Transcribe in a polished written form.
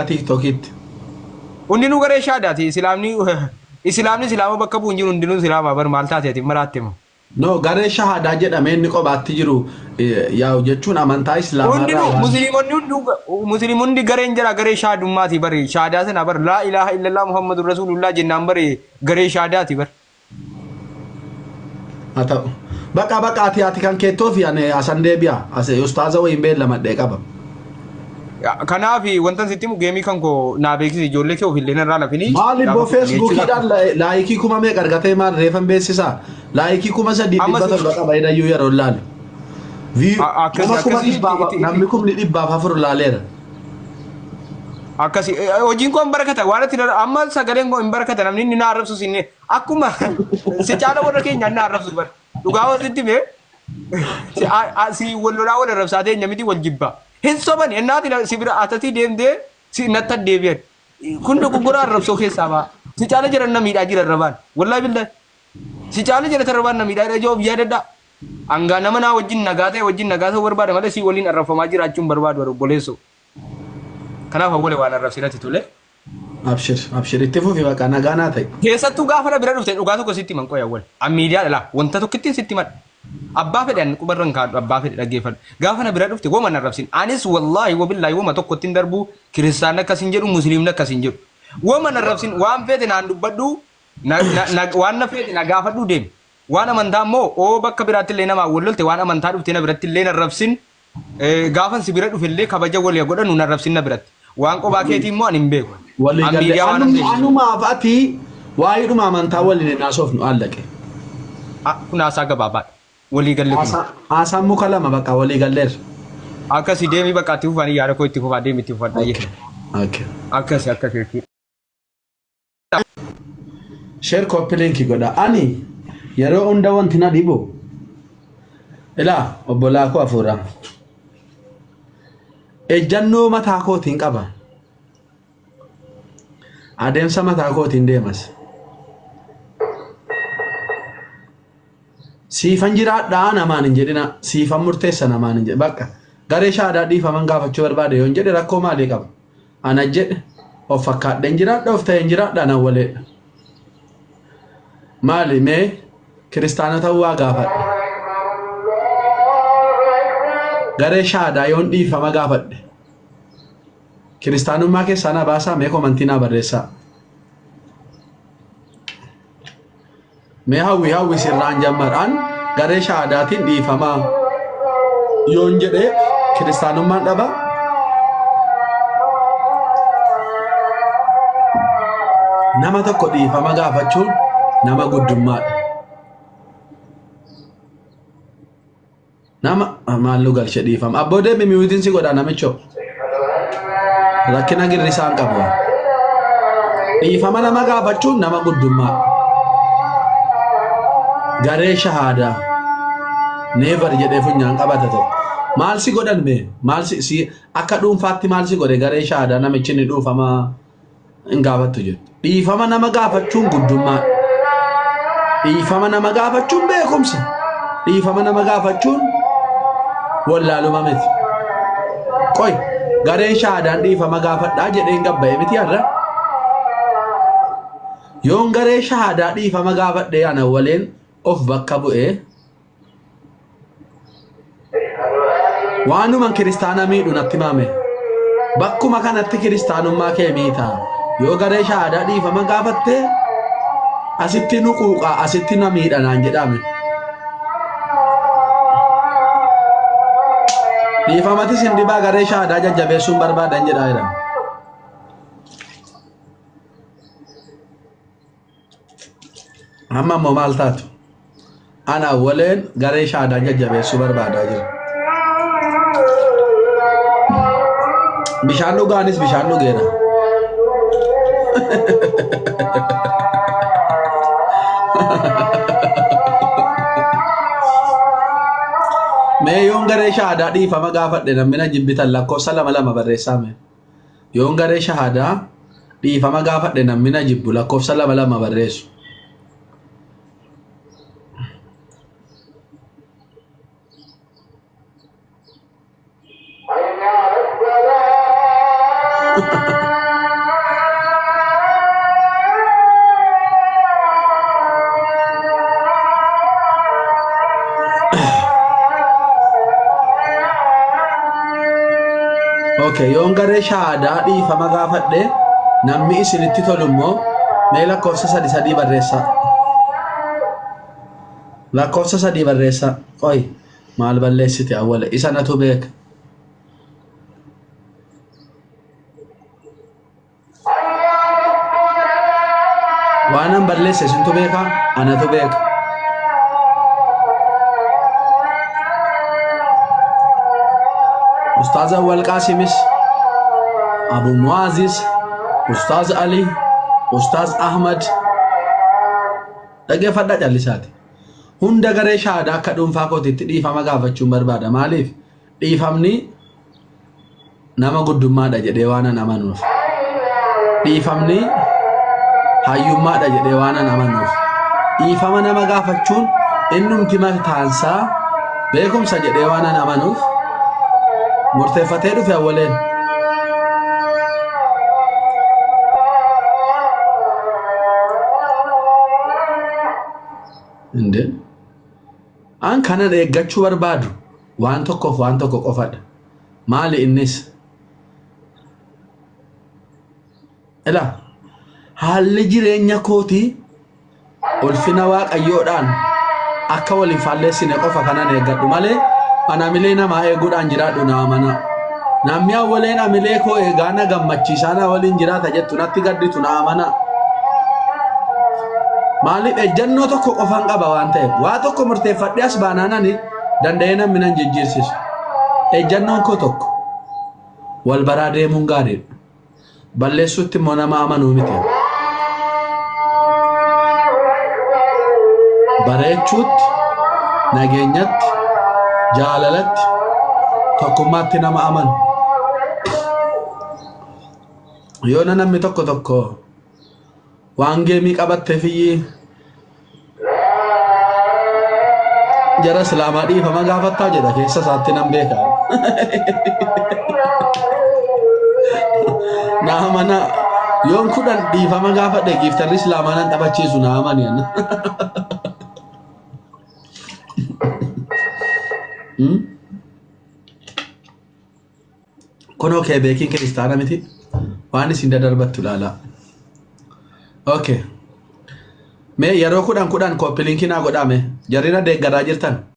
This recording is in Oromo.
TikTokitti. Hundinuu garee shaadaati. Islaamni Islaamni Islaama bakka bu'u hin jiru, hundinuu Islaama bar. Maal taate ati, maraatte moo? No, garee shahaadaa jedhamee inni kophaatti jiru yaa'u jechuun amantaa Islaamaa irraa Hundinuu waan musliimonni hunduu, musliimonni gareen jira, garee shaadummaati bari. Shaadaa sana bar, laa ilaaha illallah Muhammadur Rasuulullah jennaan bari, garee shaadaati bar. Haa ta'u. Baqa baqa, ati kan keettoo fi ani asan deebi'a. As ustaaza wayiin beellamadhee qaba. Kanaaf wanta sitti himu, geemii kan koo naa beeksisi, ijoollee kee ofillee narraa lafini. Maal ibboo Gaafa Feesbuukiidhaan like kuma meeqa argatee, maal reefan beeksisaa? Like kuma sadii Amma dhibba torba qaba idayyuu yeroo laalu. Akkasi Nama kuma akkasi dhibbaaf namni 400,000 laaleera. Akkasi hojiin koo hin barakata waan itti amma sagaleen koo hin barakata. Namni inni na arrabsus, inni akkuma si caala warra keenya na arrabsu bar. Dhugaa wasitti mee si si wal lolaa, wal arrabsaa teenya miti, wal jibba hin soban ennaati si bira atatii deemtee si natti deebi'an. Kun dogoggora arrabsoo keessaa ba'a. Si caala jiran na miidhaa jira arrabaan, wallahi billahi si caala jira arrabaan na miidhaa jira. Ijoo yaadadhaa, hangaa nama naa wajjin nagaa ta'e wajjin nagaa ta'uu barbaada malee si waliin arrabfamaa jiraachuun barbaadu obboleessoo. Kanaaf awwale waan arrabsinatti tole. Abshir, abshir, itti fufi, baqa nagaa naa ta'e. Keessattuu gaafa na bira dhufte, dhugaa tokko sitti himan. Qoy awwal. An miidiyaa dhala wanta tokkittiin sitti himadha. Abbaa fedhe an qubarra hin kaadhu, abbaa fedhe dhaggeeffadhu. Gaafa na bira dhufte woma na arrabsin. Anis wallaahi wabillaahi woma tokkotti hin darbu. Kiristaanni akkas hin jedhu, musliimni akkas hin jedhu. Woma na arrabsin, waan feete naan dubbadhu, waan na feete na gaafadhu deemi. Waan amantaa immoo oo bakka biraatti illee namaa wal lolte, waan amantaa dhuftee na biratti illee na arrabsin. Gaafan si bira dhufe illee kabaja walii godhannu, na arrabsin na biratti. Waan qophaa keetii immoo ani hin beeku. Walii An galle. miidiyaa waan hin beeku. Anumaaf ati waa'eedhuma amantaa waliin hin haasofnu allaqe. Kun haasaa gabaabaadha. Walii galle kun. Haasaan muka lama, bakka walii galleerra. Akkasi deemii, bakka itti fufanii yaada koo itti fufaa deemi, itti fufadha. Okay. Akkasi akkasi jechuudha. Share, copy link godha. Ani yeroo hunda wanti na dhibu, ilaa obbolaa koo hafuuraa. Ejjannoo mataa kootiin qaba. Adeemsa mataa kootiin deemas. Siifan jiraadhaa namaan hin jedhina. Siifan murteessa namaan hin jedhe. Bakka garee shaadaa dhiifaman gaafachuu barbaade yoon jedhe rakkoo maalii qaba? Ana jedhe of fakkaadheen jiraadha, of ta'een jiraadha, nan waleedha. Maali mee kiristaanota waa gaafadhe. Garee shaadaa yoon dhiifama gaafadhe, kiristaanummaa keessaa na baasaa? Mee comment naa barreessaa. Mee hawwi hawwi sirraan jammar'an, garee shahaadaatiin dhiifamaa yoon jedhe kiristaanummaan dhaba. Nama tokko dhiifama gaafachuun nama guddummaadha. Nama maallu galche dhiifama. Abboo deemi, mute si godha namicho. Rakkina girrisaan qabu. Dhiifama nama gaafachuun nama guddummaa. Garee shahaadaa. Never jedhee funyaan qabata tokko. Maal si godhan mee? Maal si akka dhuunfaatti maal si godhe garee shahaadaa namichi inni dhuufama hin gaafattu jettu? Dhiifama nama gaafachuun guddummaa. Dhiifama nama gaafachuun beekumsa. Dhiifama nama gaafachuun wallaaluma miti. Qoy, gareen shahaadaan dhiifama gaafadhaa jedheen gabba'e miti har'a. Yoon garee shahaadaa dhiifama gaafadhee ana waliin of bakka bu'ee waanuman kiristaana miidhu natti himame. Bakkuma kanatti kiristaanummaa kee miita. Yoo garee shahaadaa dhiifama gaafatte asitti nu quuqaa, asitti na miidha naan jedhame. Dhiifamatis hin dhibaa, garee shahaadaa jajjabeessuun barbaadan jedhaa jiran. Amma immoo maal taatu? Ana waleen garee shahaadaa jajjabeessuu barbaadaa jira. Bishaan dhugaanis bishaan dhugeera. Mee yoon garee shahaadaa dhiifama gaafadhe namni na jibbitan lakkoofsa lama lama barreessaa mee. Yoon garee shahaadaa dhiifama gaafadhe namni na jibbu lakkoofsa lama lama barreessu. Okay, yoon garee shaadaa dhiifama gaafadhe namni isinitti tolu immoo mee lakkoofsa sadi sadii barreessaa. Lakkoofsa sadii barreessaa. Qoy maal balleessite awwala isa natu beeka. Waanan balleesse isintu beeka anatu beeka. Ustaaz Awwal Qaasimis, Abu Muazis, Ustaaz Ali, Ustaaz Ahmad dhaggeeffadhaa callisaati. Hunda garee shaadaa akka dhuunfaa kootiitti dhiifama gaafachuun barbaada. Maaliif? Dhiifamni nama guddummaadha jedhee waan an amanuuf. Dhiifamni hayyummaadha jedhee waan an amanuuf. Dhiifama nama gaafachuun innumti mataansaa beekumsa jedhee waan an amanuuf murteeffatee dhufe awwaleen. Inde an kanan eeggachuu barbaadu waan tokkoof waan tokko qofadha. Maali innis? Ila haalli jireenya kootii ulfina waaqayyoodhaan akka waliin faalleessine qofa kanan eeggadhu malee an amilee namaa eeguudhaan jiraadhu naa amana. Namni awwaleen amilee koo eegaa na gammachiisaa na waliin jiraata jettu natti gadditu na amana. Maaliif ejjannoo tokko qofan qaba waan ta'eef waa tokko murteeffadhee as baanaan ani danda'ee namni nan jijjiirsisu. Ejjannoon koo tokko wal baraa deemuun gaariidha. Balleessuutti immoo nama amanuu miti. Bareechuutti, nageenyatti, jaalalatti, tokkummaatti nama amanu. Yoona namni tokko tokko waan geemii qabattee fiyyii jara islaamaa dhiifama gaafattaa jedha keessa isaatti nan beeka. Na amana yoon kudhan dhiifama gaafadhe giiftarri islaamaa nan taphachiisu na amani. Kunoo kee beekiin kiristaana miti waan isin dadarbattu ilaalaa. Okay. Mee yeroo kudhan kudhan kooppiliinkii naa godhame jarrina deeggaraa jirtan.